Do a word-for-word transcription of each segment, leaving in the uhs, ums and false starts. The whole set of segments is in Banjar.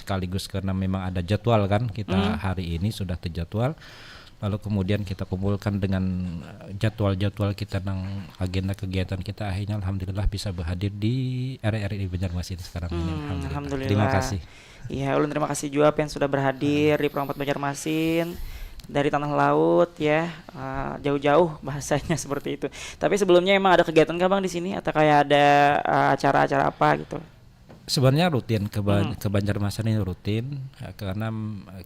sekaligus karena memang ada jadwal kan kita hmm. hari ini sudah terjadwal, lalu kemudian kita kumpulkan dengan eh, jadwal-jadwal kita nang agenda kegiatan kita, akhirnya alhamdulillah bisa berhadir di R R I Banjarmasin sekarang hmm, ini. Alhamdulillah. Alhamdulillah. Terima kasih. Iya, ulun terima kasih juga Pian sudah berhadir di Pro empat Banjarmasin dari tanah laut ya, uh, jauh-jauh bahasanya seperti itu. Tapi sebelumnya emang ada kegiatan kah Bang di sini atau kayak ada uh, acara-acara apa gitu? Sebenarnya rutin ke, hmm. ke Banjarmasin ini rutin ya, karena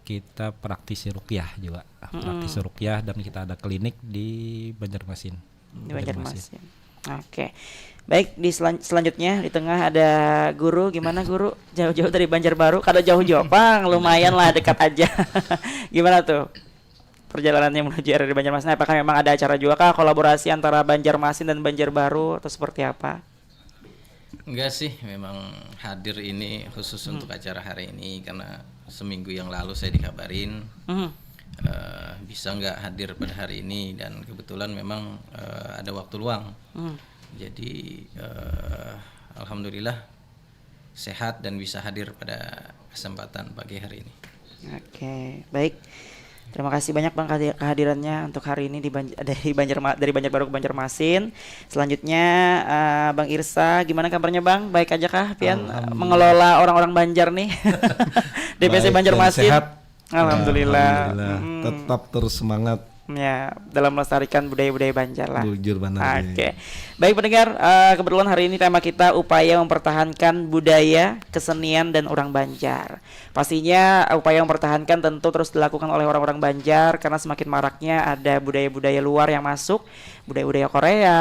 kita praktisi rukyah juga. Hmm. Praktisi rukyah dan kita ada klinik di Banjarmasin. Di Banjarmasin. Oke. Baik, di selan selanjutnya di tengah ada guru. Gimana guru? Jauh-jauh dari Banjarbaru, kada jauh juga pang, lumayan lah dekat aja. Gimana tuh perjalanannya menuju R R I Banjarmasin? Apakah memang ada acara juga kah kolaborasi antara Banjarmasin dan Banjarbaru atau seperti apa? Enggak sih, memang hadir ini khusus hmm. untuk acara hari ini karena seminggu yang lalu saya dikabarin hmm. uh, bisa nggak hadir pada hari ini dan kebetulan memang uh, ada waktu luang. Hmm. Jadi uh, alhamdulillah sehat dan bisa hadir pada kesempatan pagi hari ini. Oke, baik. Terima kasih banyak Bang kehadirannya untuk hari ini di Banj dari Banjar dari Banjarbaru ke Banjarmasin. Selanjutnya uh, Bang Irsa, gimana kabarnya Bang? Baik aja kah Pian mengelola orang-orang Banjar nih? D P C Banjarmasin. Sehat. Alhamdulillah. Alhamdulillah. Hmm. Tetap terus semangat. Ya, dalam melestarikan budaya-budaya Banjar lah. Bujur benar. Oke. Okay. Baik pendengar, uh, kebetulan hari ini tema kita upaya mempertahankan budaya, kesenian dan orang Banjar. Pastinya upaya mempertahankan tentu terus dilakukan oleh orang-orang Banjar karena semakin maraknya ada budaya-budaya luar yang masuk, budaya-budaya Korea,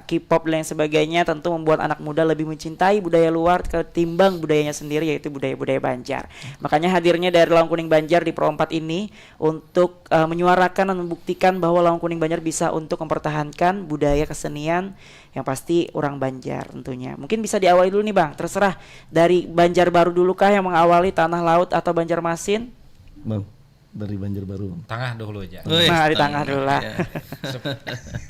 K-pop dan lain sebagainya tentu membuat anak muda lebih mencintai budaya luar ketimbang budayanya sendiri yaitu budaya-budaya Banjar. Makanya hadirnya dari Laung Kuning Banjar di Pro empat ini untuk uh, menyuarakan dan membuktikan bahwa Laung Kuning Banjar bisa untuk mempertahankan budaya kesenian yang pasti orang Banjar tentunya. Mungkin bisa diawali dulu nih Bang, terserah dari Banjarbaru dulu kah yang mengawali Tanah Laut atau Banjarmasin? Bang, dari Banjarbaru. Bang. Tengah dulu aja. Wih, nah, di tengah dulu lah. Ya.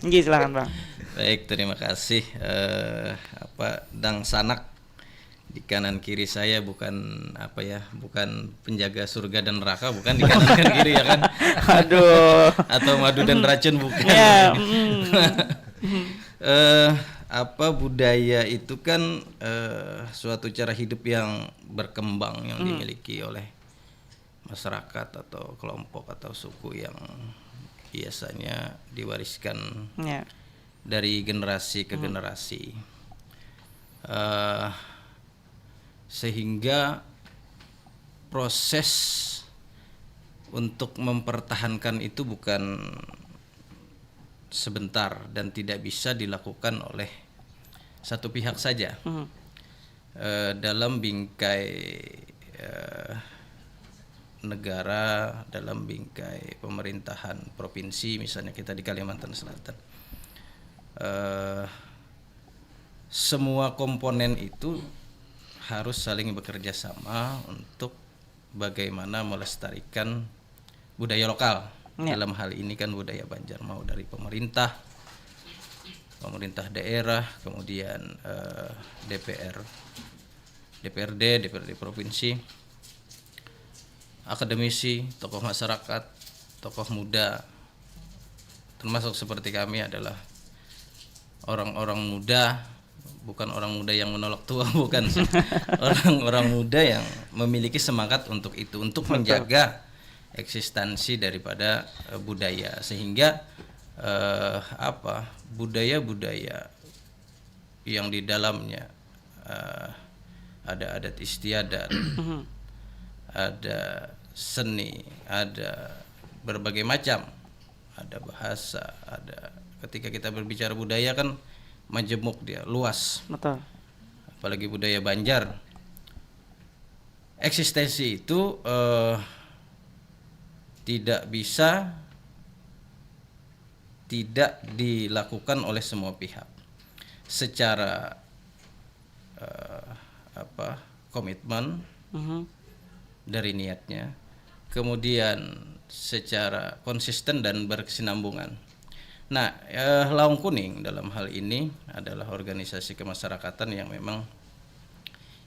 Nggih, silakan Bang. Baik, terima kasih. Uh, apa Dangsanak di kanan kiri saya bukan apa ya, bukan penjaga surga dan neraka, bukan di kanan dan kiri ya kan. Aduh. Atau madu dan racun bukan. Ya. Mm. uh, apa budaya itu kan uh, suatu cara hidup yang berkembang yang hmm. dimiliki oleh masyarakat atau kelompok atau suku yang biasanya diwariskan ya. dari generasi ke hmm. generasi. Uh, sehingga proses untuk mempertahankan itu bukan sebentar dan tidak bisa dilakukan oleh satu pihak saja. Hmm. Uh, dalam bingkai uh, negara, dalam bingkai pemerintahan provinsi, misalnya kita di Kalimantan Selatan. Uh, semua komponen itu harus saling bekerja sama untuk bagaimana melestarikan budaya lokal. Ya. Dalam hal ini kan budaya Banjar, mau dari pemerintah, pemerintah daerah, kemudian uh, D P R, D P R D, D P R D provinsi, akademisi, tokoh masyarakat, tokoh muda, termasuk seperti kami adalah orang-orang muda, bukan orang muda yang menolak tua, bukan sih. Orang-orang muda yang memiliki semangat untuk itu, untuk Betul. menjaga eksistensi daripada uh, budaya, sehingga uh, apa budaya-budaya yang di dalamnya uh, ada adat istiadat, ada seni, ada berbagai macam, ada bahasa, ada ketika kita berbicara budaya kan majemuk dia, luas. Betul. Apalagi budaya Banjar. Eksistensi itu uh, tidak bisa tidak dilakukan oleh semua pihak secara uh, apa komitmen uh-huh. dari niatnya, kemudian secara konsisten dan berkesinambungan. Nah, eh, Laung Kuning dalam hal ini adalah organisasi kemasyarakatan yang memang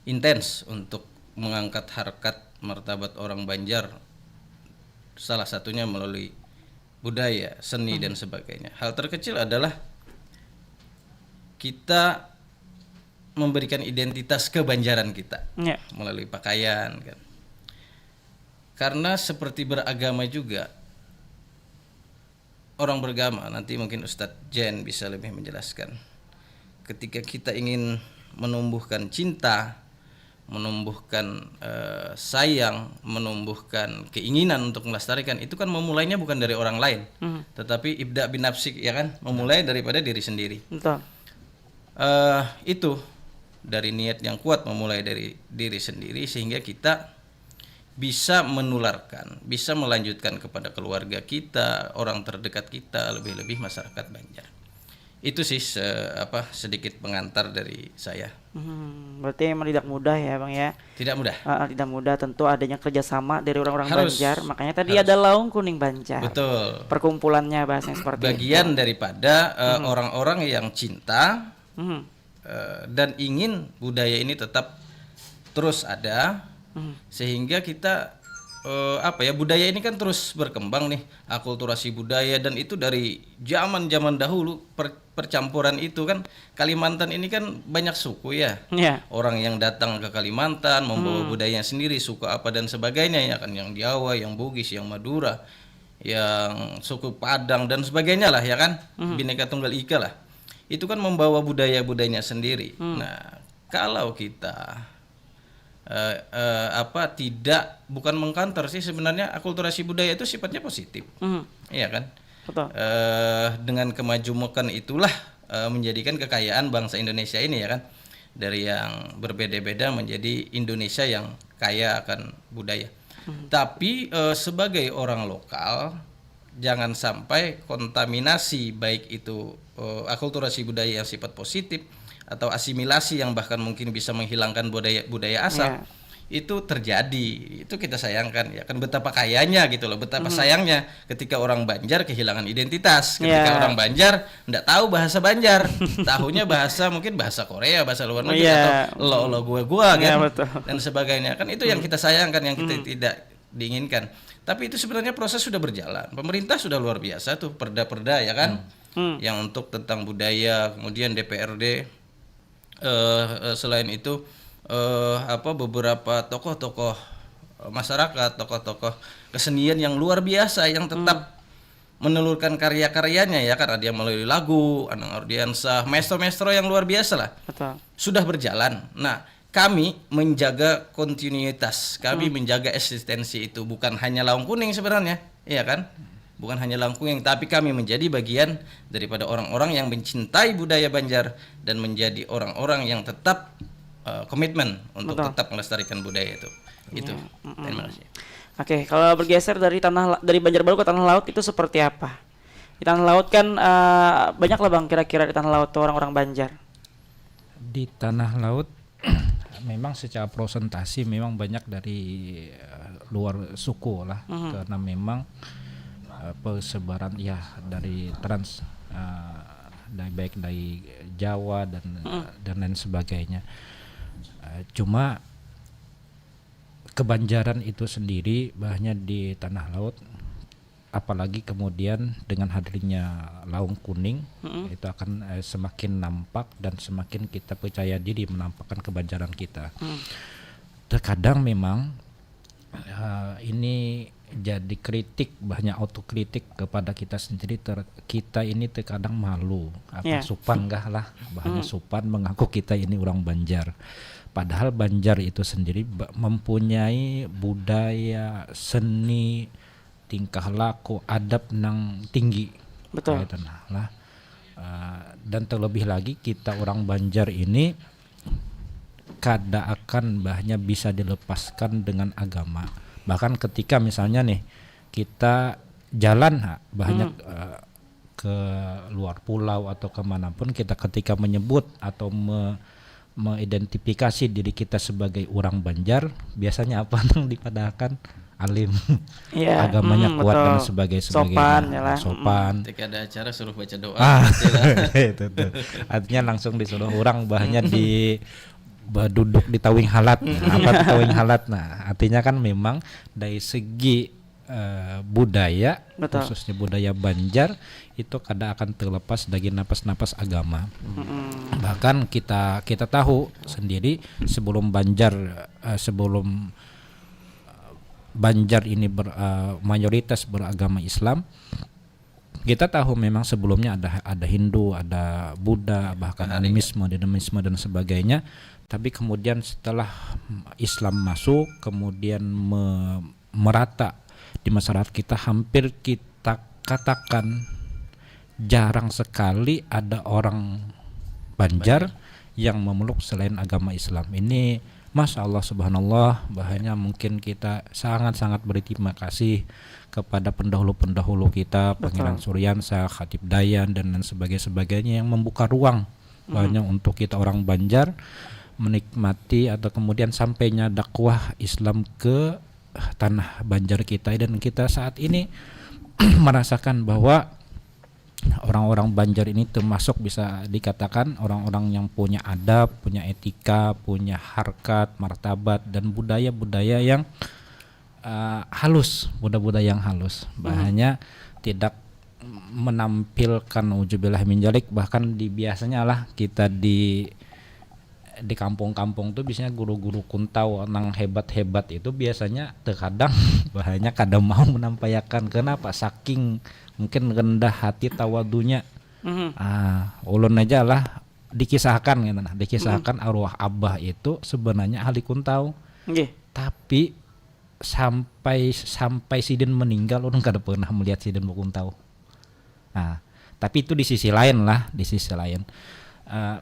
intens untuk mengangkat harkat martabat orang Banjar, salah satunya melalui budaya, seni, dan sebagainya. Hal terkecil adalah kita memberikan identitas kebanjaran kita Ya. melalui pakaian, kan. Karena seperti beragama juga, orang beragama, nanti mungkin Ustadz Jen bisa lebih menjelaskan. Ketika kita ingin menumbuhkan cinta, menumbuhkan eh, sayang, menumbuhkan keinginan untuk melestarikan, itu kan memulainya bukan dari orang lain, Mhm. tetapi ibda binafsik, ya kan, memulai daripada diri sendiri. Betul. Eh, itu dari niat yang kuat, memulai dari diri sendiri, sehingga kita bisa menularkan, bisa melanjutkan kepada keluarga kita, orang terdekat kita, lebih-lebih masyarakat Banjar. Itu sih se- apa sedikit pengantar dari saya. Hmm, berarti memang tidak mudah ya, Bang, ya. Tidak mudah. Ah, ah, tidak mudah, tentu adanya kerjasama dari orang-orang Harus. Banjar. Makanya tadi Harus. Ada Laung Kuning Banjar. Betul. Perkumpulannya, bahasanya seperti Bagian itu. Daripada eh, orang-orang yang cinta Mhm. eh, dan ingin budaya ini tetap terus ada, Mhm. sehingga kita eh, apa ya, budaya ini kan terus berkembang nih, akulturasi budaya, dan itu dari zaman-zaman dahulu per- percampuran itu kan. Kalimantan ini kan banyak suku, ya. Ya. Orang yang datang ke Kalimantan membawa Hmm. budayanya sendiri, suku apa dan sebagainya, ya kan, yang Jawa, yang Bugis, yang Madura, yang suku Padang dan sebagainya lah, ya kan, Hmm. Bhinneka Tunggal Ika lah. Itu kan membawa budaya-budayanya sendiri. Hmm. Nah, kalau kita eh, eh, apa tidak bukan mengkanter sih sebenarnya, akulturasi budaya itu sifatnya positif, Mhm. iya kan? Betul. Eh, dengan kemajemukan itulah eh, menjadikan kekayaan bangsa Indonesia ini, ya kan, dari yang berbeda-beda menjadi Indonesia yang kaya akan budaya. Tapi eh, sebagai orang lokal, jangan sampai kontaminasi, baik itu eh, akulturasi budaya yang sifat positif atau asimilasi yang bahkan mungkin bisa menghilangkan budaya budaya asal, Ya. itu terjadi. Itu kita sayangkan, ya kan, betapa kayanya gitu loh, betapa sayangnya ketika orang Banjar kehilangan identitas, ketika Ya. Orang Banjar ndak tahu bahasa Banjar, tahunya bahasa, mungkin bahasa Korea, bahasa luar negeri, Iya. Atau lo lo gua gua, Iya, kan, betul. Dan sebagainya, kan. Itu yang kita sayangkan, yang kita tidak diinginkan. Tapi itu sebenarnya proses sudah berjalan. Pemerintah sudah luar biasa tuh, perda-perda, ya kan, Hmm. yang untuk tentang budaya, kemudian D P R D, eh, eh, selain itu eh, apa beberapa tokoh-tokoh eh, masyarakat, tokoh-tokoh kesenian yang luar biasa yang tetap menelurkan karya-karyanya, ya kan, ada yang melalui lagu, Anang Ardiansah, maestro-maestro yang luar biasa lah, Betul. sudah berjalan. Nah, kami menjaga kontinuitas, kami menjaga eksistensi itu, bukan hanya Laung Kuning sebenarnya, iya kan? Bukan hanya Laung Kuning, tapi kami menjadi bagian daripada orang-orang yang mencintai budaya Banjar dan menjadi orang-orang yang tetap eh, komitmen untuk Betul. Tetap melestarikan budaya itu. Itu. Iya, mm-mm. Terima kasih. Oke, kalau bergeser dari tanah la- dari Banjarbaru ke tanah laut itu seperti apa? Di tanah laut kan eh, banyak lah, Bang, kira-kira di tanah laut tuh orang-orang Banjar. Di tanah laut memang secara persentase memang banyak dari eh, luar suku lah, karena memang eh, persebaran, ya, dari trans eh, dari baik dari Jawa dan dan lain sebagainya. Eh, cuma kebanjaran itu sendiri bahnya di tanah laut, apalagi kemudian dengan hadirnya Laung Kuning, itu akan eh, semakin nampak dan semakin kita percaya diri menampakkan kebanjaran kita. Terkadang memang eh, ini jadi kritik, banyak autokritik kepada kita sendiri. Ter- kita ini terkadang malu, apa, Ya. supan kah lah, bahnya supan mengaku kita ini orang Banjar. Padahal Banjar itu sendiri ba- mempunyai budaya, seni, tingkah laku, adab nang tinggi. Betul. Kaitu nah lah. Eh, dan terlebih lagi kita orang Banjar ini kada akan bahnya bisa dilepaskan dengan agama. Bahkan ketika misalnya nih kita jalan ha, bahnya eh, ke luar pulau atau kemanapun, kita ketika menyebut atau me- mengidentifikasi diri kita sebagai orang Banjar, biasanya apa nang dipadahakan? Alim, Iya, agamanya mm, kuat dan betul. sebagainya, sebagainya. Sopan, ya lah. Sopan. Ketika ada acara suruh baca doa. Ah, Gitu lah. Itu tuh. Artinya langsung disuruh orang bahnya di baduduk di tawing halat. Nah, apa tu tawing halat? Nah, artinya kan memang dari segi eh, budaya, Betul. Khususnya budaya Banjar, itu kada akan terlepas dari napas-napas agama. Mm-mm. Bahkan kita kita tahu sendiri, sebelum Banjar eh, sebelum eh, Banjar ini ber- eh, mayoritas beragama Islam, kita tahu memang sebelumnya ada ada Hindu, ada Buddha, bahkan Ada animisme, dinamisme dan sebagainya. Tapi kemudian setelah Islam masuk, kemudian me- merata di masyarakat kita, hampir kita katakan jarang sekali ada orang Banjar yang memeluk selain agama Islam. Ini Masya Allah, subhanallah, bahanya mungkin kita sangat-sangat beri terima kasih kepada pendahulu-pendahulu kita, Pangeran Suryansyah, Khatib Dayan, dan lain sebagainya, sebagainya yang membuka ruang bahanya untuk kita orang Banjar menikmati atau kemudian sampainya dakwah Islam ke tanah Banjar kita, dan kita saat ini merasakan bahwa orang-orang Banjar ini termasuk bisa dikatakan orang-orang yang punya adab, punya etika, punya harkat, martabat, dan budaya-budaya yang uh, halus, budaya-budaya yang halus. Bahanya tidak menampilkan, ujubillah min jalik, bahkan di biasanya lah kita di di kampung-kampung tuh biasanya guru-guru kuntau nang hebat-hebat itu biasanya terkadang bahanya kada mau menampaiakan. Kenapa? Saking mungkin rendah hati tawadunya. Mhm. Ah, ulun aja lah dikisahkan gitu nah. Dikisahkan arwah abah itu sebenarnya ahli kuntau. Nggih. Tapi sampai sampai sidin meninggal, ulun kada pernah melihat sidin bekuntau. Nah, tapi itu di sisi lain lah, di sisi lain. Eh,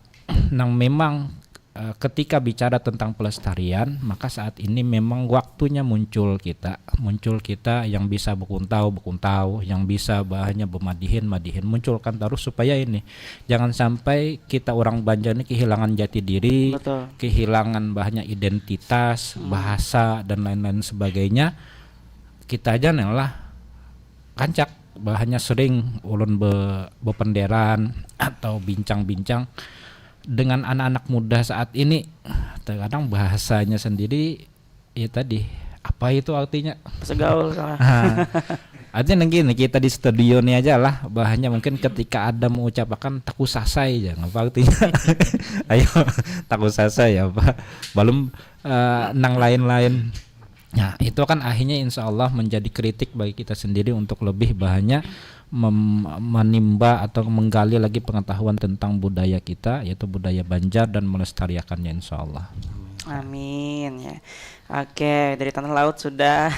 nang memang eh, ketika bicara tentang pelestarian, maka saat ini memang waktunya muncul kita, muncul kita yang bisa bekuntau, bekuntau, yang bisa bahanya bemadihin, madihin, munculkan terus supaya ini jangan sampai kita orang Banjar ini kehilangan jati diri, Betul. kehilangan bahanya identitas, bahasa dan lain-lain sebagainya. Kita aja nih lah rancak, bahanya sering ulun be, bependeran atau bincang-bincang dengan anak-anak muda saat ini. Terkadang bahasanya sendiri ya tadi, apa itu artinya? Segaul sama. Ah, artinya gini, kita di studio nih aja lah, bahanya mungkin ketika ada mengucapkan taku sasai aja, apa artinya? Ayo, taku sasai apa? Belum eh, nang lain-lain. Nah, itu kan akhirnya insya Allah menjadi kritik bagi kita sendiri untuk lebih bahanya mem- menimba atau menggali lagi pengetahuan tentang budaya kita, yaitu budaya Banjar, dan melestariakannya insya Allah. Amin ya. Oke, dari tanah laut sudah.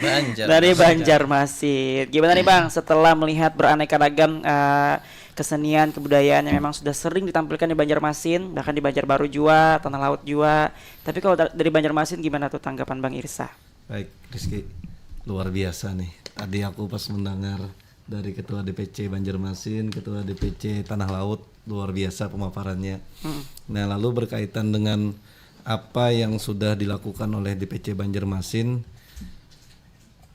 Banjar. Dari Banjarmasin. Gimana nih Bang, setelah melihat beraneka ragam eh, kesenian kebudayaan yang memang sudah sering ditampilkan di Banjarmasin, bahkan di Banjarbaru jua, tanah laut jua. Tapi kalau da- dari Banjarmasin gimana tuh tanggapan Bang Irsa? Baik, Rizky, luar biasa nih. Tadi aku pas mendengar dari Ketua D P C Banjarmasin, Ketua D P C Tanah Laut, luar biasa pemaparannya. Nah, lalu berkaitan dengan apa yang sudah dilakukan oleh D P C Banjarmasin,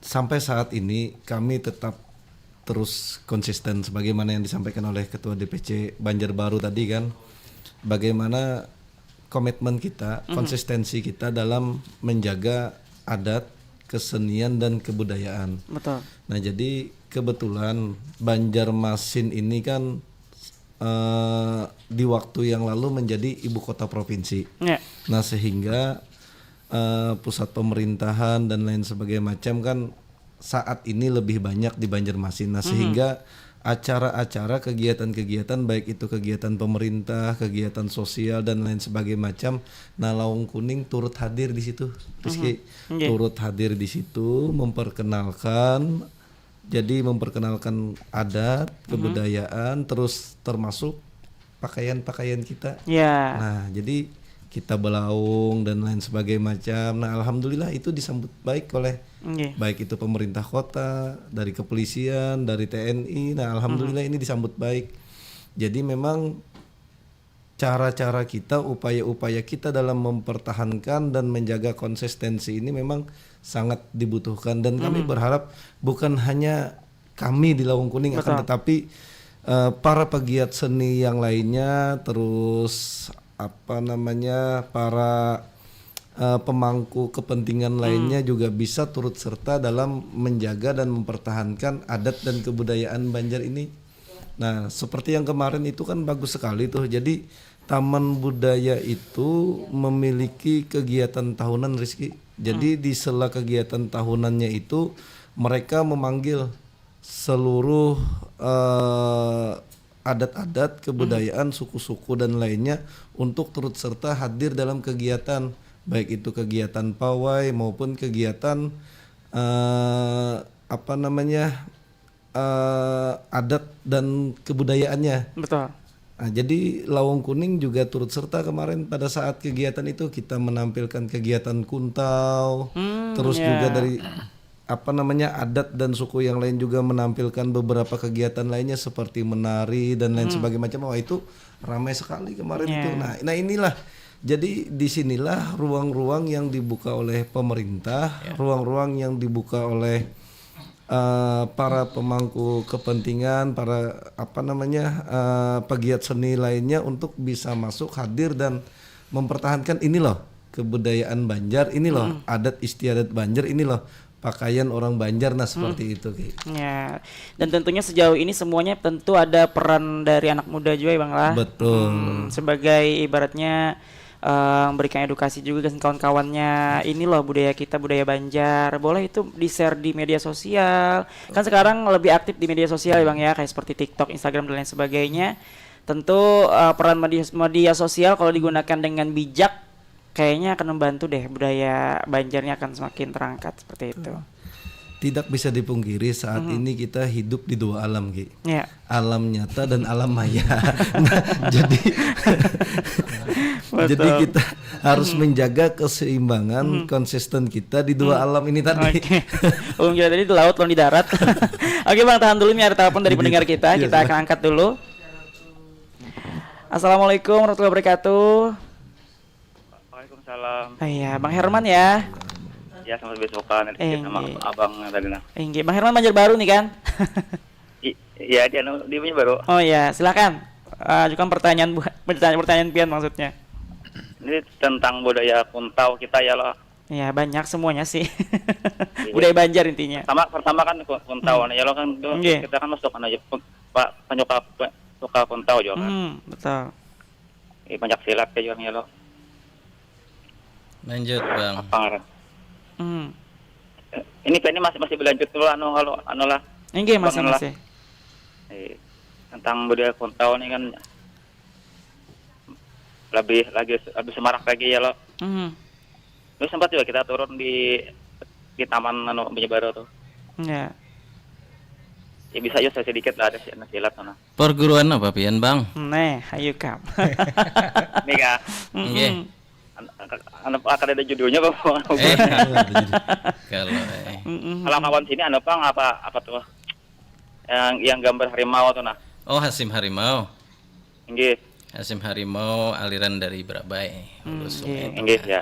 sampai saat ini kami tetap terus konsisten sebagaimana yang disampaikan oleh Ketua D P C Banjarbaru tadi kan. Bagaimana komitmen kita, konsistensi kita dalam menjaga adat, kesenian dan kebudayaan. Betul. Nah, jadi kebetulan Banjarmasin ini kan eh, di waktu yang lalu menjadi ibu kota provinsi. Ya. Nah, sehingga eh, pusat pemerintahan dan lain sebagainya macam kan saat ini lebih banyak di Banjarmasin. Nah, sehingga acara-acara, kegiatan-kegiatan, baik itu kegiatan pemerintah, kegiatan sosial dan lain sebagainya macam, nah, Laung Kuning turut hadir di situ, Rizky. Nggih. Turut hadir di situ, memperkenalkan, jadi memperkenalkan adat, kebudayaan, terus termasuk pakaian-pakaian kita. Ya. Nah, jadi kita belaung dan lain sebagainya macam. Nah, alhamdulillah itu disambut baik oleh Nggih. baik itu pemerintah kota, dari kepolisian, dari T N I. Nah, alhamdulillah ini disambut baik. Jadi memang cara-cara kita, upaya-upaya kita dalam mempertahankan dan menjaga konsistensi ini memang sangat dibutuhkan, dan kami berharap bukan hanya kami di Laung Kuning akan Betul. tetapi eh, para pegiat seni yang lainnya, terus apa namanya, para, eh, pemangku kepentingan lainnya juga bisa turut serta dalam menjaga dan mempertahankan adat dan kebudayaan Banjar ini. Nah, seperti yang kemarin itu kan bagus sekali tuh. Jadi, Taman Budaya itu memiliki kegiatan tahunan, Rizky. Jadi, di sela kegiatan tahunannya itu, mereka memanggil seluruh, eh, adat-adat, kebudayaan, suku-suku, dan lainnya untuk turut serta hadir dalam kegiatan, baik itu kegiatan pawai maupun kegiatan, eh, apa namanya, eh, adat dan kebudayaannya. Betul. Nah, jadi Lawang Kuning juga turut serta kemarin pada saat kegiatan itu, kita menampilkan kegiatan kuntau, Hmm, terus ya. juga dari apa namanya, adat dan suku yang lain juga menampilkan beberapa kegiatan lainnya seperti menari dan lain sebagainya macam. Wah, itu ramai sekali kemarin Ya. Itu. Nah, nah inilah. Jadi di sinilah ruang-ruang yang dibuka oleh pemerintah, ruang-ruang yang dibuka oleh eh, para pemangku kepentingan, para apa namanya, eh, pegiat seni lainnya untuk bisa masuk hadir dan mempertahankan ini loh kebudayaan Banjar, ini loh adat istiadat Banjar, ini loh pakaian orang Banjar, nah seperti itu, Ki. Ya, dan tentunya sejauh ini semuanya tentu ada peran dari anak muda juga ya, Bang lah. Betul. Hmm, sebagai ibaratnya eh, memberikan edukasi juga ke kawan-kawannya. Ini loh budaya kita, budaya Banjar. Boleh itu di-share di media sosial. Kan sekarang lebih aktif di media sosial ya, Bang ya, kayak seperti TikTok, Instagram dan lain sebagainya. Tentu eh, peran media, media sosial kalau digunakan dengan bijak kayaknya akan membantu deh, budaya Banjarnya akan semakin terangkat seperti itu. Tidak bisa dipungkiri saat ini kita hidup di dua alam, Ki. Ya. Alam nyata dan alam maya. Nah, jadi jadi kita harus menjaga keseimbangan, konsisten kita di dua alam ini tadi. Oke. Ulun kira tadi di laut, lawan di darat. Oke, Bang, tahan dulu nih, ada telepon dari pendengar kita. Kita akan angkat dulu. Assalamualaikum warahmatullahi wabarakatuh. Waalaikumsalam. Oh iya, Bang Herman ya. Ya, selamat besokan. Eh, Sama iya. Abang yang tadi nah. Inggih, Bang Herman Banjarbaru nih kan? I- Iya, dia anu, dia punya baru. Oh iya, silakan. Eh, ajukan pertanyaan bu pertanyaan pertanyaan pian maksudnya. Ini tentang budaya kuntau kita ya loh. Ya, banyak semuanya sih. Budaya Banjar intinya. Pertama pertama kan ku- kuntau nih ya loh kan tuh Nggih. Kita kan masuk kan aja pe- pa- penyuka pe- suka kuntau juga kan. Hmm, betul. Eh, banyak silat ya juga ya loh. Lanjut, Bang. Apa ngaran? Hmm. Eh, Ini kan ini masih masih berlanjut dulu anu kalau anu lah. Inggih, masih Bang lah. Masih. Eh, tentang budaya kuntau nih kan lebih lagi lebih semarak lagi ya loh. Hmm. Ini sempat juga kita turun di di taman anu Banjarbaru tuh. Ya. Ya bisa aja sedikit lah ada si- silat sana. Perguruan apa pian, Bang? Neh, ayo kam. Ini kak, Nggih. an- an- apa akan ada judulnya apa? Eh, kalau eh. Mm-mm. Kalau kawan sini anu pang apa apa tuh? Yang yang gambar harimau tuh nah. Oh, Hasim Harimau. Inggih. Hasim Harimau aliran dari Berabai, hulu Hmm, sungai. iya. Inggih ya.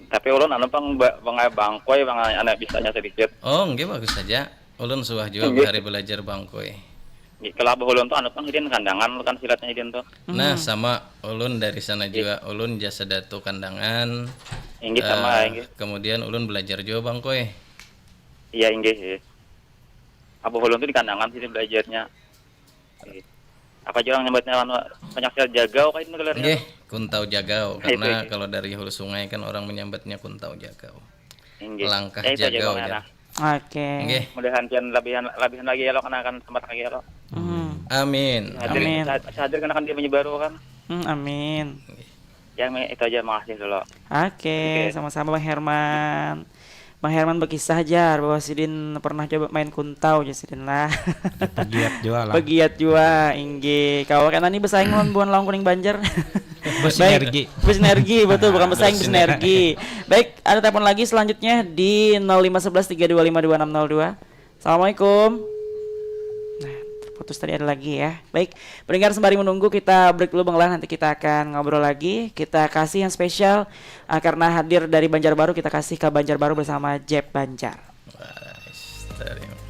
Tapi ulun anu pang ba- bang bangkoi bang anak bisanya sedikit. Oh, nggih, bagus saja. Ulun suah juga Nggih. Hari Belajar Bangkoi. Inggih, kalau abah ulun tuh anu pang hidin kandangan kan silatnya hidin tuh. Nah, sama ulun dari sana juga. Ulun Jasa Datu Kandangan. Inggih sama Eh, inggih. Kemudian ulun belajar juga Bangkoi. Iya inggih. Iya. Abah ulun tuh di kandangan sini belajarnya. Inggih. Apa aja orang nyebutnya anu banyak silat jagau kayak itu gelarnya. Nggih, Kuntau Jagau. Nah, itu, Karena itu. kalau dari hulu sungai kan orang menyambatnya Kuntau Jagau. Inggih. Langkah Ya, itu aja jagau bang aja. Nah. Oke. Nggih. Mudahan pian labihan labihan lagi ya lo kenakan tempat lagi ya lo. Hmm. Amin. Hadir Amin. sa- hadir kenakan dia menyebar kan. Hmm, amin. Ya mi- itu aja makasih dulu. Oke, sama-sama Bang Herman. Bang Herman berkisah aja bahwa sidin pernah coba main kuntau aja sidin lah. Pegiat juga lah. Pegiat jua, inggih. Kawa kena nih bersaing lawan buhan Lawang Kuning Banjar. Bersinergi. Baik. Bersinergi, betul, bukan bersaing, bersinergi. Baik, ada telepon lagi selanjutnya di nol lima sebelas tiga dua lima dua enam nol dua. Assalamualaikum. Nah, terputus tadi ada lagi ya. Baik, pendengar sembari menunggu kita break dulu Bang Lah, nanti kita akan ngobrol lagi. Kita kasih yang spesial ah, karena hadir dari Banjarbaru, kita kasih ke Banjarbaru bersama Jeb Banjar. Wah, terima kasih.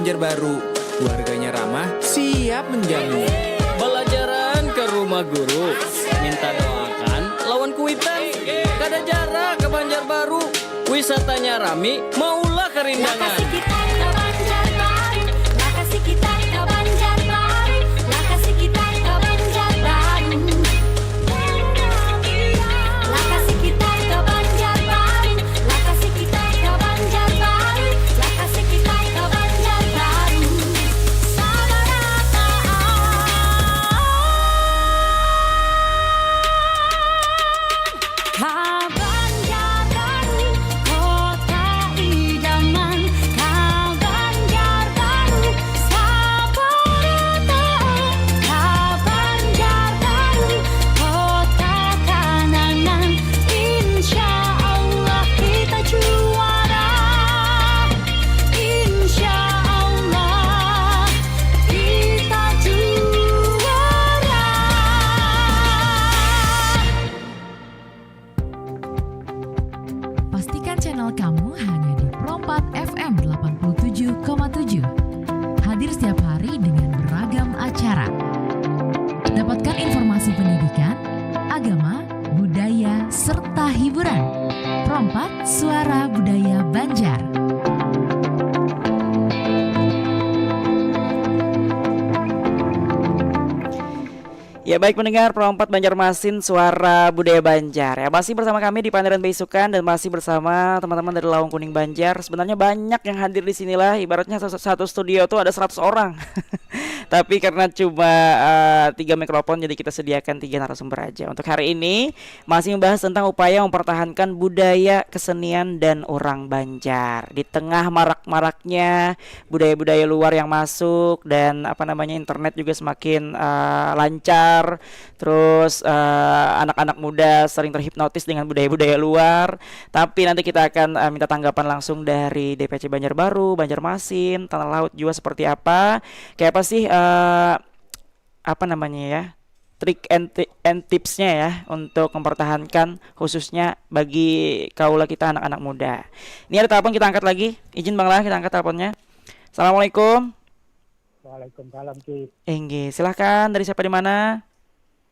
Banjarbaru, keluarganya ramah, siap menjamu. Balajaran ke rumah guru, minta doakan lawan kuitan. Kada jarak ke Banjarbaru, wisatanya rami, maulah karindangan. Lakasi kita ka Banjarbaru, lakasi kita ka Banjarbaru, lakasi kita ka Banjarbaru. Lakasi kita ka Banjarbaru, lakasi kita ka Banjarbaru, lakasi kita ka Banjarbaru. Sabarataan ka Banjarbaru, kota idaman ka Banjarbaru. Sabarataan ka Banjarbaru, kota kanangan. Insya Allah kita juara. Insya Allah kita juara. Pastikan channel kamu hanya di Pro empat F M delapan puluh tujuh koma tujuh. Hadir setiap hari dengan beragam acara. Dapatkan informasi pendidikan, agama, budaya, serta hiburan. Pro empat, Suara Budaya Banjar. Ya, baik pendengar, Pro empat Banjarmasin, Suara Budaya Banjar. Ya, masih bersama kami di Pandaran Baisukan dan masih bersama teman-teman dari Lawang Kuning Banjar. Sebenarnya banyak yang hadir di sinilah, ibaratnya satu, satu studio tuh ada seratus orang. Tapi karena cuma, eh, tiga mikrofon, jadi kita sediakan tiga narasumber aja. Untuk hari ini masih membahas tentang upaya mempertahankan budaya, kesenian, dan orang Banjar di tengah marak-maraknya budaya-budaya luar yang masuk dan, apa namanya, internet juga semakin, eh, lancar. Terus, eh, anak-anak muda sering terhipnotis dengan budaya-budaya luar. Tapi nanti kita akan, eh, minta tanggapan langsung dari D P C Banjarbaru, Banjarmasin, Tanah Laut juga seperti apa. Kayak apa sih, eh, apa namanya ya, trik and, ti- and tipsnya ya untuk mempertahankan khususnya bagi kaula kita anak-anak muda. Ini ada telepon, kita angkat lagi. Izin Bang Lah, kita angkat teleponnya. Assalamualaikum. Waalaikumsalam, Ki. Inggih, silahkan. Dari siapa, di mana?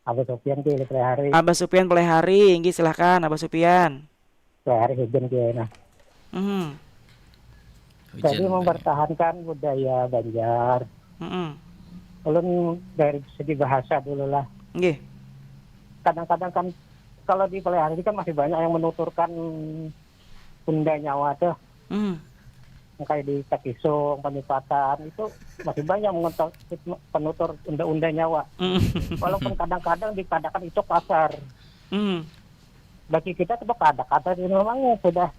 Abah Sofian, Ki, dari Pelihari. Abah Sofian Pelihari, inggih, silahkan Abah Sofian. Pelihari hujan, Ki, nah. Mhm. Jadi hujan mempertahankan budaya Banjar. Mhm. Ulun dari segi bahasa dulu lah. Nggih. Kadang-kadang kan kalau di Pelihari ini kan masih banyak yang menuturkan unda Nyawa tuh. Mhm. Yang kayak di Takisung, Panipatan itu masih banyak mengentok-, penutur unda-unda Nyawa. Mhm. Walaupun kadang-kadang dikatakan itu kasar. Mhm. Bagi kita itu kada kasar, memang sudah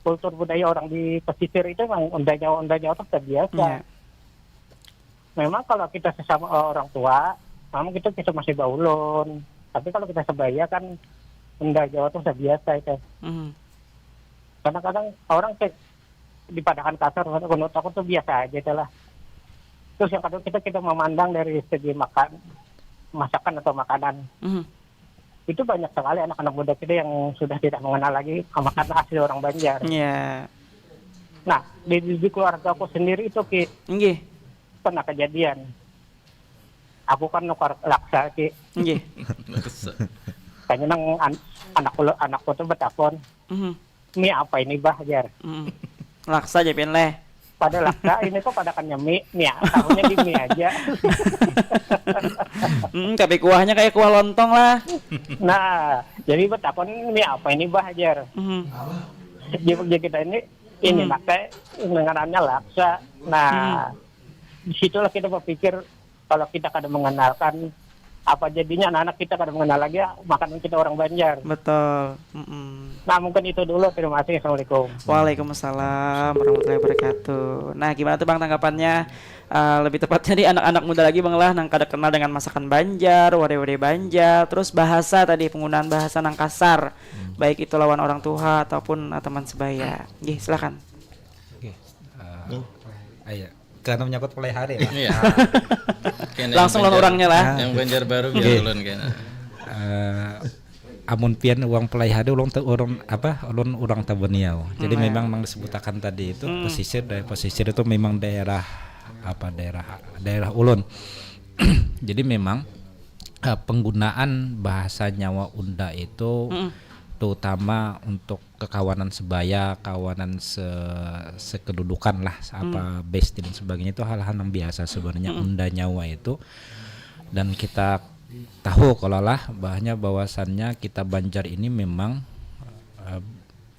kultur budaya orang di pesisir itu memang unda Nyawa, unda Nyawa itu sudah biasa. Iya. Memang kalau kita sesama orang tua, memang kita, kita masih baulun. Tapi kalau kita sebaya kan unda Nyawa itu sudah biasa itu. Mhm. Kadang-kadang orang kayak dipadakan kasar, menurut aku tuh biasa aja itu lah. Terus yang kedua, kita, kita memandang dari segi makan, masakan atau makanan. Mhm. Itu banyak sekali anak-anak muda kita yang sudah tidak mengenal lagi makanan asli orang Banjar. Iya. Nah, di, di, di keluarga aku sendiri itu, Ki, nggih, pernah kejadian. Aku kan nukar laksa, Ki. Nggih. Laksa. Kayaknya nang an-, anak kulo-, anakku tuh betakon, mhm, "Mie apa ini, Bah?" jar. Mhm. Laksa aja pian leh. Pada laksa, ini kok pada kan nyemi, mie, tahunya di mie aja. Hmm, tapi kuahnya kayak kuah lontong lah. Nah, jadi betakon, "Mie apa ini, Bah?" jar. Mhm. Jadi kita ini, ini, hmm, nak teh, ngarannya laksa. Nah, hmm, disitulah kita berpikir, kalau kita kada mengenalkan, apa jadinya anak-anak kita kada mengenal lagi makanan kita orang Banjar. Betul. Mm-mm. Nah, mungkin itu dulu. Terima kasih. Assalamualaikum. Waalaikumsalam warahmatullahi wabarakatuh. Nah, gimana tuh, Bang, tanggapannya? Eh, lebih tepatnya di anak-anak muda lagi, Bang, lah, nang kada kenal dengan masakan Banjar, wade-wade Banjar, terus bahasa tadi, penggunaan bahasa nang kasar, hmm, baik itu lawan orang tuha ataupun, eh, teman sebaya. Nggih, silakan. Oke. Eh, ayo. Karena menyangkut Pelihari lah. Iya. Kena langsung lawan orangnya lah. Yang Banjarbaru biar ulun kena. Eh, amun pian uang pelai hade ulun te, ulun apa ulun urang Tabaniau. Jadi Hmm. memang nang disebutakan tadi itu Hmm. pesisir, dari pesisir itu memang daerah apa daerah daerah ulun. Jadi memang eh, penggunaan bahasa Nyawa Unda itu Mm-mm. terutama untuk kekawanan sebaya, kawanan se sekedudukan lah, apa bestie dan sebagainya itu hal-hal yang biasa sebenarnya. Mm-mm. Unda Nyawa itu, dan kita tahu kalau lah bahnya bahwasannya kita Banjar ini memang eh,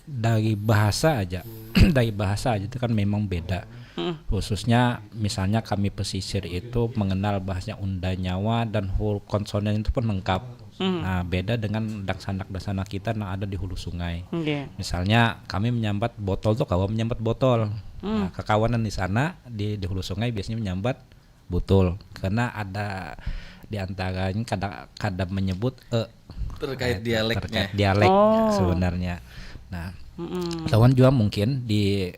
dari bahasa aja, dari bahasa aja itu kan memang beda. Mm-mm. Khususnya misalnya kami pesisir itu mengenal bahasnya Unda Nyawa dan huruf konsonan itu pun lengkap. Mm. Nah, beda dengan dangsanak-dangsanak kita yang ada di hulu sungai. Oke. Misalnya kami menyambat botol tuh kawa menyambat botol. Hmm. Nah, kekawanan di sana di di hulu sungai biasanya menyambat butul karena ada di antaranya kada kada menyebut e. Terkait Nah, itu dialeknya. Terkait dialek Oh. sebenarnya. Nah, Mm-mm. lawan juga mungkin di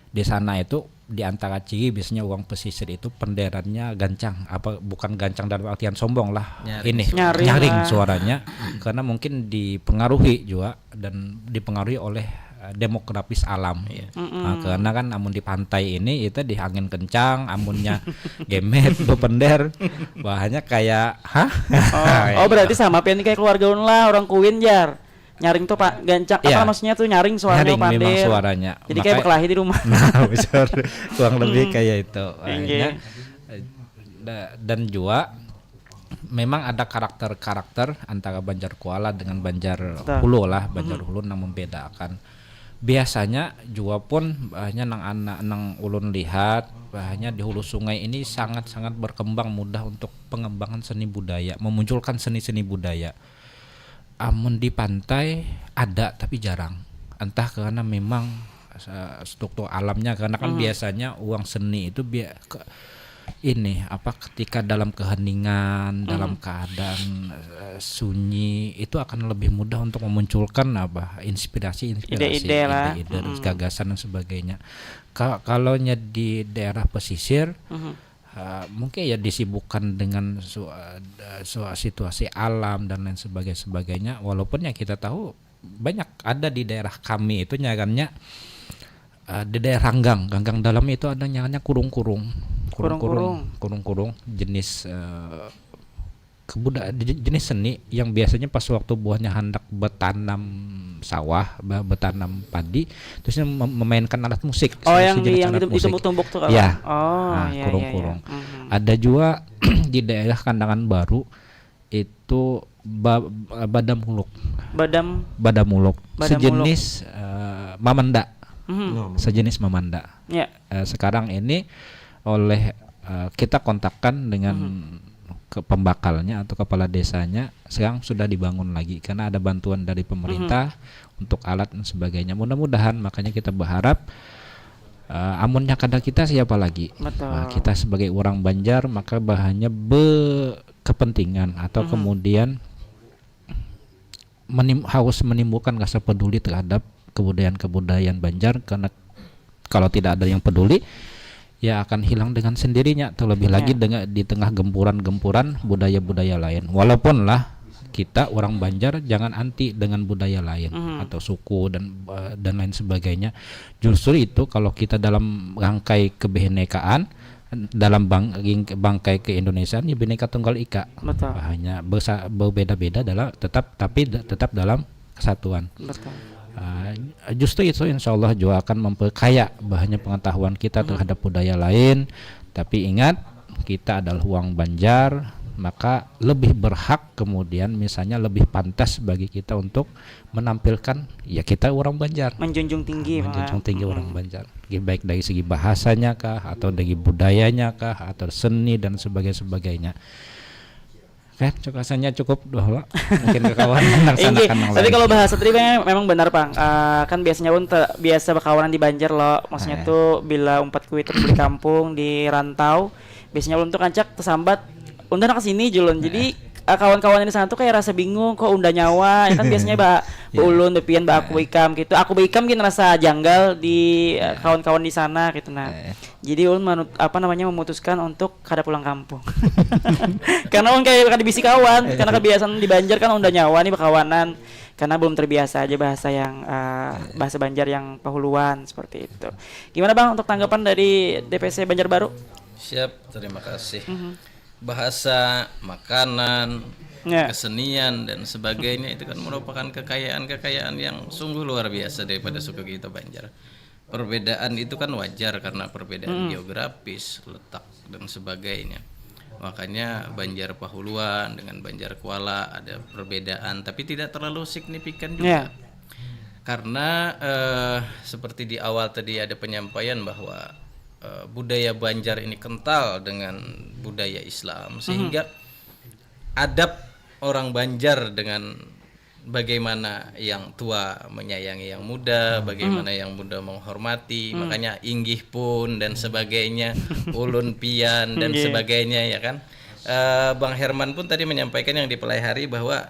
di sana itu di antara ciri biasanya orang pesisir itu penderannya gancang, apa bukan gancang dalam artian sombong lah. Nyaring Ini suaranya. Nyaring nyaring lah. Suaranya karena mungkin dipengaruhi juga dan dipengaruhi oleh eh, demografis alam. Iya. Mm-mm. Nah, karena kan amun di pantai ini itu di angin kencang, amunnya gemet, bepender, bahannya kayak hah? Oh, oh, berarti sama pian kayak keluarga ulun lah, orang Kuin jar. Nyaring tuh pak gancang apa Iya. Maksudnya tuh nyaring suaranya Nyaring memang pandir. Suaranya. Jadi kayak Makanya- berkelahi di rumah. Nah, besar kurang lebih Hmm. Kayak itu. Inggih. Akhirnya, eh, da- dan juga memang ada karakter-karakter antara Banjar Kuala dengan Banjar Betul. Hulu lah, Banjar Mhm. Hulu yang membedakan. Biasanya juga pun hanya nang anak nang ulun lihat hanya di hulu sungai ini sangat-sangat berkembang mudah untuk pengembangan seni budaya, memunculkan seni-seni budaya. Amun di pantai ada tapi jarang. Entah karena memang eh, struktur alamnya karena kan Mhm. biasanya uang seni itu bia ke- ini apa ketika dalam keheningan, dalam Mhm. keadaan eh, sunyi itu akan lebih mudah untuk memunculkan apa inspirasi-inspirasi, Ide-ide lah. ide-ide, Mhm. gagasan dan sebagainya. Ka- kalau nya di daerah pesisir Mhm. eh, mungkin ya disibukkan dengan su- eh, su- situasi alam dan lain sebagainya sebagainya. Walaupun ya kita tahu banyak ada di daerah kami itu nyarannya eh, di daerah Ranggang, Ganggang Dalam itu ada nyarannya kurung-kurung. Kurung-kurung. Kurung-kurung jenis eh, kebuda je- jenis seni yang biasanya pas waktu buahnya hendak bertanam sawah, be- bertanam padi, terusnya mem- memainkan alat musik. Oh, Se- yang di sejenis yang alat ditem- musik. ditembuk-tembuk tuh kan? Ya. Oh, Nah, iya, iya, kurung-kurung. Iya. Mhm. Ada juga di daerah Kandangan Baru itu ba- badamuluk. Badam Badamuluk. Badamuluk. Sejenis eh, mamanda. Mhm. Loh, Sejenis mamanda. Ya. Eh, sekarang ini oleh eh, kita kontakkan dengan Mhm. ke pembakalnya atau kepala desanya sekarang sudah dibangun lagi karena ada bantuan dari pemerintah untuk alat dan sebagainya. Mudah-mudahan makanya kita berharap eh, amunnya kada kita siapa lagi? Betul. Nah, kita sebagai orang Banjar maka bahannya berkepentingan atau Mhm. kemudian menim- harus menimbulkan rasa peduli terhadap kebudayaan-kebudayaan Banjar karena kalau tidak ada yang peduli ya akan hilang dengan sendirinya terlebih lagi Ya. dengan di tengah gempuran-gempuran budaya-budaya lain walaupun lah kita orang Banjar jangan anti dengan budaya lain Mhm. atau suku dan eh, dan lain sebagainya justru itu kalau kita dalam rangkai kebinekaan dalam bang, ring- bangkai keindonesiaan ya bineka tunggal ika Betul. hanya bersa- berbeda-beda dalam tetap tapi de- tetap dalam kesatuan. Betul. Ah, justru itu insya Allah juga akan memperkaya bahannya pengetahuan kita terhadap budaya lain. Tapi ingat kita adalah uang Banjar, maka lebih berhak kemudian misalnya lebih pantas bagi kita untuk menampilkan ya kita orang Banjar. Menjunjung tinggi Menjunjung malah. tinggi Mm-mm. orang Banjar. Baik dari segi bahasanya kah atau dari budayanya kah atau seni dan sebagainya sebagainya. Kan rasanya cukup dulu. Mungkin ke kawan Inggih, laksanakan yang tapi lain. Kalau bahasa tadi memang, memang benar pang. Eh, kan biasanya ulun te- biasa berkawanan di Banjar lo. Maksudnya Nah. Tuh bila umpat kuitan beli kampung di rantau, biasanya ulun tuh kancak tersambat. Unda nak kesini julun. Jadi eh, kawan-kawan di sana tuh kayak rasa bingung, kok unda nyawa, ya kan biasanya ba beulun, bepian, ba aku, beikam gitu. Aku, beikam gin rasa janggal di, eh, kawan-kawan di sana gitu. Nah, jadi ulun menut-, apa namanya, memutuskan untuk kada pulang kampung. Karena ulun kayak kada bisi kawan, karena kebiasaan di Banjar kan unda nyawa nih bekawanan, karena belum terbiasa aja bahasa yang, eh, bahasa Banjar yang pahuluan seperti itu. Gimana, Bang, untuk tanggapan dari D P C Banjarbaru? Siap, terima kasih. Bahasa, makanan, Ya. kesenian dan sebagainya itu kan merupakan kekayaan-kekayaan yang sungguh luar biasa daripada suku kita Banjar. Perbedaan itu kan wajar karena perbedaan geografis, letak dan sebagainya. Makanya Banjar Pahuluan dengan Banjar Kuala ada perbedaan, tapi tidak terlalu signifikan juga. Ya. Karena, eh, seperti di awal tadi ada penyampaian bahwa, eh, budaya Banjar ini kental dengan budaya Islam, sehingga adab orang Banjar dengan bagaimana yang tua menyayangi yang muda, bagaimana yang muda menghormati, makanya inggih pun dan sebagainya, ulun pian dan Inggih. Sebagainya, ya kan. Eh, Bang Herman pun tadi menyampaikan yang di pelai hari bahwa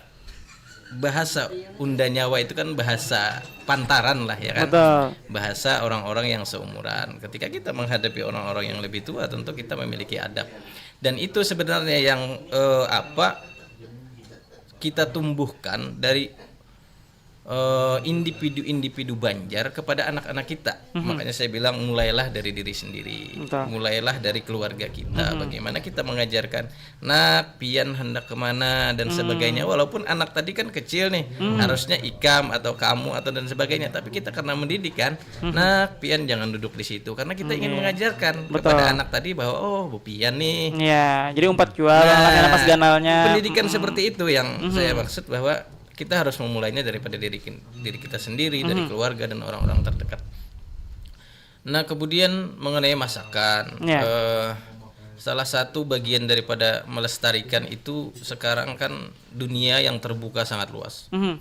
bahasa unda nyawa itu kan bahasa pantaran lah, ya kan. Betul. Bahasa orang-orang yang seumuran. Ketika kita menghadapi orang-orang yang lebih tua, tentu kita memiliki adab. Dan itu sebenarnya yang, eh, apa, kita tumbuhkan dari, eh, individu-individu Banjar kepada anak-anak kita. Makanya saya bilang, mulailah dari diri sendiri, Betul. Mulailah dari keluarga kita. Bagaimana kita mengajarkan, "Nak, pian hendak kemana?" dan sebagainya. Walaupun anak tadi kan kecil nih, harusnya ikam atau kamu atau dan sebagainya. Tapi kita karena mendidik kan, "Nak, pian jangan duduk di situ." Karena kita ingin mengajarkan Betul. Kepada anak tadi bahwa, "Oh, bepian nih." Ya, jadi umpat jua lah, pas ganalnya. Pendidikan seperti itu yang saya maksud, bahwa kita harus memulainya daripada diri kin-, diri kita sendiri, dari keluarga dan orang-orang terdekat. Nah, kemudian mengenai masakan, Ya. Eh, salah satu bagian daripada melestarikan itu sekarang kan dunia yang terbuka sangat luas. Mhm.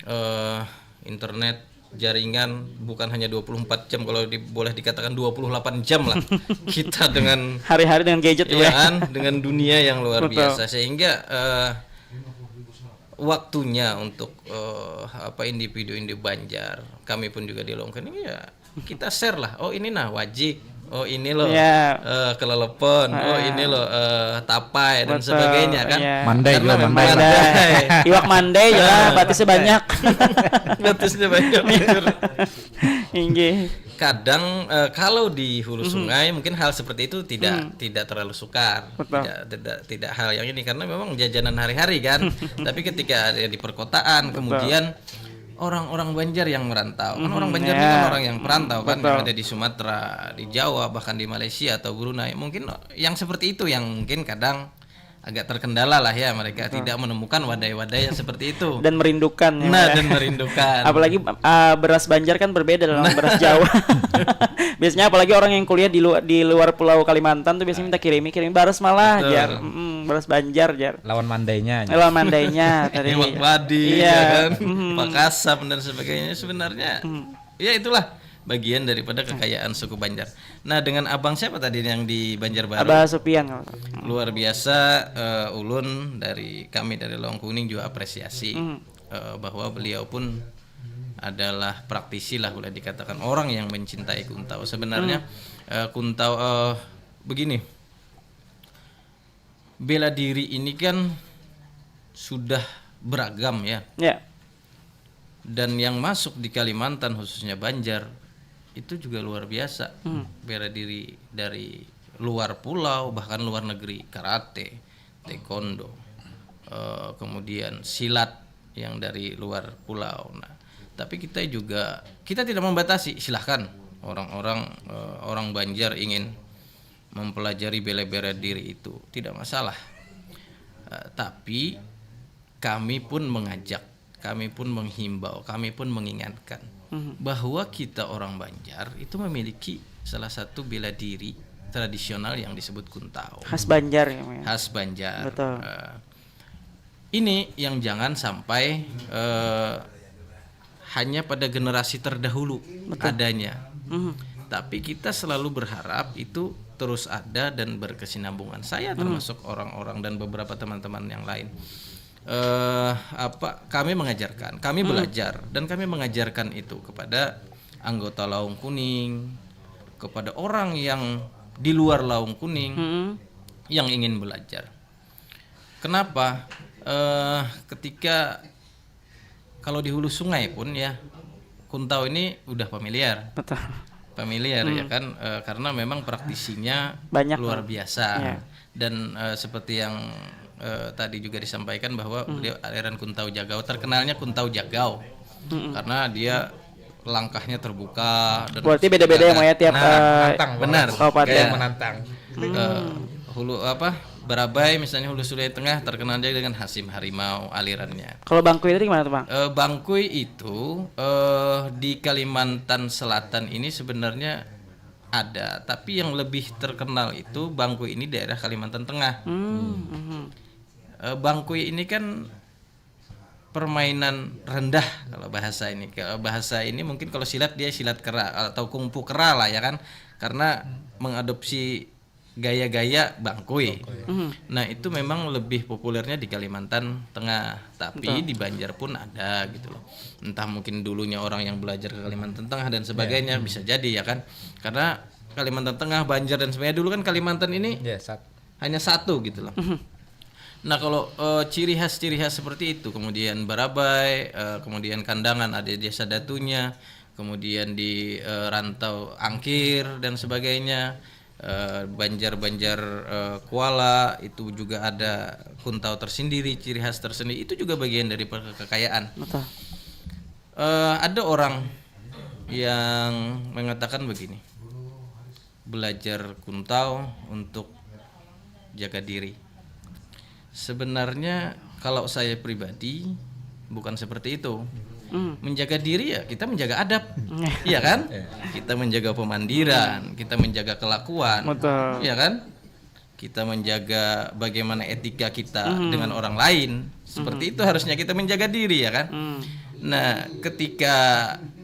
Eh, internet, jaringan bukan hanya dua puluh empat jam, kalau di-, boleh dikatakan dua puluh delapan jam lah kita dengan Hari-hari dengan gadget Iya ya. Kan, dengan dunia yang luar Betul. Biasa, sehingga, eh, waktunya untuk, eh, apa, individu-individu Banjar, kami pun juga di Longkeng ini, ya kita share lah, "Oh, ini nah waji, oh, ini loh, Ya. Eh, kelelepon, oh, ini loh, eh, tapai dan Betul, sebagainya kan." Iya. Mandai Karena juga, memang mandai. Mandai. Iwak mandai ya, batisnya banyak. Batisnya banyak, jujur. Inggih. Kadang, eh, kalau di hulu sungai mungkin hal seperti itu tidak tidak terlalu sukar. Betul. Tidak, tidak tidak hal yang ini karena memang jajanan hari-hari kan. Tapi ketika ada di perkotaan, kemudian orang-orang Banjar yang merantau. Kan orang Banjar ini kan Ya. Orang yang perantau kan, Betul. Yang ada di Sumatera, di Jawa, bahkan di Malaysia atau Brunei. Mungkin yang seperti itu yang mungkin kadang agak terkendala lah ya, mereka tidak menemukan wadai-wadai yang seperti itu. Dan merindukan ya, Nah, Pak, ya. Dan merindukan. Apalagi, ah, beras Banjar kan berbeda dengan beras Jawa. Biasanya apalagi orang yang kuliah di luar, di luar pulau Kalimantan tuh biasanya minta kirimi, kirimi baras malah, Betul. Jar. Mm-mm, baras Banjar, Jar. Lawan mandainya. Lawan mandainya tadi. Iwak badi, Iya. Ya kan, Mm-mm. Pakasam dan sebagainya. Sebenarnya, ya itulah bagian daripada kekayaan suku Banjar. Nah, dengan abang siapa tadi yang di Banjarbaru? Abah Supian kalau nggak salah. Luar biasa, eh, ulun dari kami dari Lawang Kuning juga apresiasi, eh, bahwa beliau pun adalah praktisi lah, boleh dikatakan orang yang mencintai Kuntau. Sebenarnya, eh, Kuntau, eh, begini, bela diri ini kan sudah beragam ya. Ya. Dan yang masuk di Kalimantan, khususnya Banjar, itu juga luar biasa. Bela diri dari luar pulau, bahkan luar negeri, karate, taekwondo, eh, kemudian silat yang dari luar pulau. Nah, tapi kita juga, kita tidak membatasi, silahkan orang-orang, eh, orang Banjar ingin mempelajari bela-bela diri itu, tidak masalah. Eh, tapi kami pun mengajak, kami pun menghimbau, kami pun mengingatkan bahwa kita orang Banjar itu memiliki salah satu bela diri tradisional yang disebut Kuntau. Khas Banjar ya, Mas. Khas Banjar. Betul. Eh, ini yang jangan sampai, eh, hanya pada generasi terdahulu adanya. Tapi kita selalu berharap itu terus ada dan berkesinambungan. Saya hmm. termasuk orang-orang dan beberapa teman-teman yang lain. Uh, apa kami mengajarkan, kami hmm. belajar dan kami mengajarkan itu kepada anggota Laung Kuning, kepada orang yang di luar Laung Kuning hmm. yang ingin belajar. Kenapa? Uh, ketika kalau di hulu sungai pun ya, kuntau ini udah familiar. Betul. Familiar hmm. ya kan, e, karena memang praktisinya banyak luar biasa. Ya. Dan e, seperti yang e, tadi juga disampaikan bahwa hmm. beliau aliran Kuntau Jagau, terkenalnya Kuntau Jagau. Hmm. Karena dia langkahnya terbuka dan berarti beda-beda ya, ya tiap nah, uh, benar kabupaten menantang hmm. uh, hulu apa Barabai misalnya Hulu Sungai Tengah terkenal dia dengan Hasim Harimau alirannya. Kalau Bangkui itu gimana tuh Bang? Uh, Bangkui itu uh, di Kalimantan Selatan ini sebenarnya ada, tapi yang lebih terkenal itu Bangkui ini daerah Kalimantan Tengah. Hmm. Hmm. Uh, Bangkui ini kan permainan rendah kalau bahasa ini. Kalau bahasa ini mungkin kalau silat dia silat kera atau kungfu kera lah ya kan. Karena mengadopsi gaya-gaya Bangkui. Bangkui. Mm. Nah, itu memang lebih populernya di Kalimantan Tengah, tapi Betul. di Banjar pun ada gitu loh. Entah mungkin dulunya orang yang belajar ke Kalimantan Tengah dan sebagainya yeah. bisa jadi ya kan. Karena Kalimantan Tengah, Banjar dan sebagainya dulu kan Kalimantan ini yeah, sat- hanya satu gitu loh. Mm. Nah, kalau uh, ciri khas-ciri khas seperti itu, kemudian Barabai, uh, kemudian Kandangan ada jasa datunya, kemudian di uh, Rantau Angkir dan sebagainya, uh, Banjar-Banjar uh, Kuala itu juga ada kuntau tersendiri, ciri khas tersendiri. Itu juga bagian dari kekayaan. Betul. Uh, ada orang yang mengatakan begini, belajar kuntau untuk jaga diri. Sebenarnya kalau saya pribadi bukan seperti itu. Hmm. Menjaga diri ya kita menjaga adab. Iya kan? Kita menjaga pemandiran, kita menjaga kelakuan. Betul. Iya kan? Kita menjaga bagaimana etika kita hmm. dengan orang lain. Seperti hmm. itu harusnya kita menjaga diri ya kan? Hmm. Nah, ketika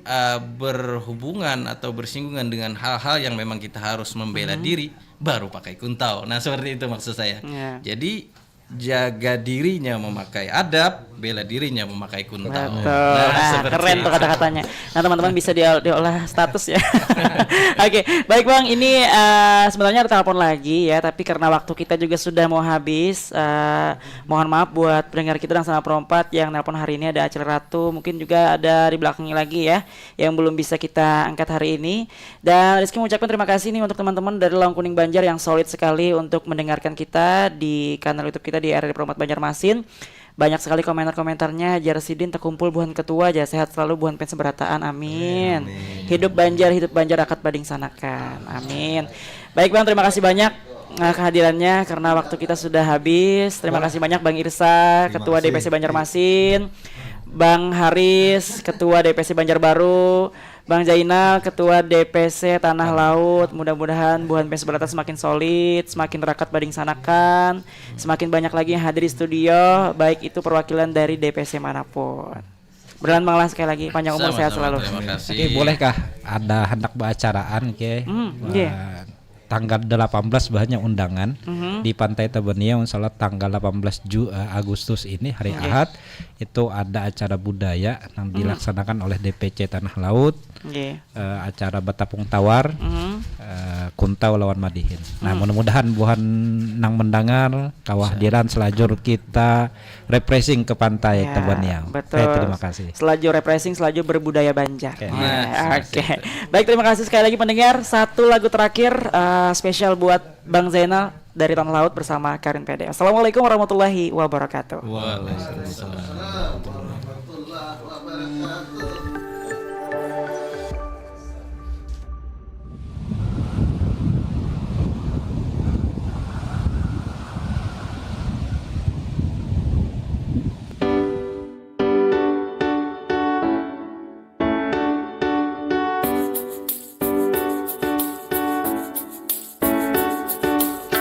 uh, berhubungan atau bersinggungan dengan hal-hal yang memang kita harus membela hmm. diri, baru pakai kuntau. Nah, seperti itu maksud saya. Ya. Jadi jaga dirinya memakai adab, bela dirinya memakai kuntau. Betul. Nah, nah, keren tuh kata-katanya. Nah, teman-teman bisa di diolah status ya. Oke, okay, baik Bang, ini uh, sebenarnya ada telepon lagi ya, tapi karena waktu kita juga sudah mau habis, uh, mohon maaf buat pendengar kita dan sama perompat yang nelpon hari ini ada Acil Ratu, mungkin juga ada di belakangnya lagi ya yang belum bisa kita angkat hari ini. Dan Rizky mengucapkan terima kasih nih untuk teman-teman dari Laung Kuning Banjar yang solid sekali untuk mendengarkan kita di kanal YouTube kita di R R I Perompat Banjarmasin. Banyak sekali komentar-komentarnya, jar sidin terkumpul buhan ketua aja, sehat selalu buhan fans berataan, amin. Amin. Hidup Banjar, hidup Banjar rakat bading sanakan, amin. Baik Bang, terima kasih banyak uh, kehadirannya karena waktu kita sudah habis. Terima kasih banyak Bang Irsa, Ketua D P C Banjarmasin, Bang Haris, Ketua D P C Banjarbaru, Bang Jainal, Ketua D P C Tanah Laut. Mudah-mudahan buhan fans berataan semakin solid, semakin rakat bading sanakan, semakin banyak lagi yang hadir di studio, baik itu perwakilan dari D P C manapun. Berlan Bang lah sekali lagi, panjang umur, sehat selalu. Terima kasih. Oke, bolehkah ada hendak beracaraan ke? Hmm, iya. Tanggal delapan belas banyak undangan mm-hmm. di Pantai Tabania, insya Allah tanggal delapan belas Ju, uh, Agustus ini hari okay. Ahad itu ada acara budaya yang mm-hmm. dilaksanakan oleh D P C Tanah Laut. Okay. Uh, eh, acara Batapung Tawar, mm-hmm. uh, Kuntau lawan Madihin. Nah, mm. mudah-mudahan buhan nang mendengar kawah diran selajur kita refreshing ke pantai ya, Tabania. Betul. Eh, terima kasih. Selaju refreshing, selaju berbudaya Banjar. Okay. Nah, oke. Okay. Baik, terima kasih sekali lagi pendengar. Satu lagu terakhir uh, spesial buat Bang Zainal dari Tanah Laut bersama Karin P D. Assalamualaikum warahmatullahi wabarakatuh. Waalaikumsalam warahmatullahi wabarakatuh.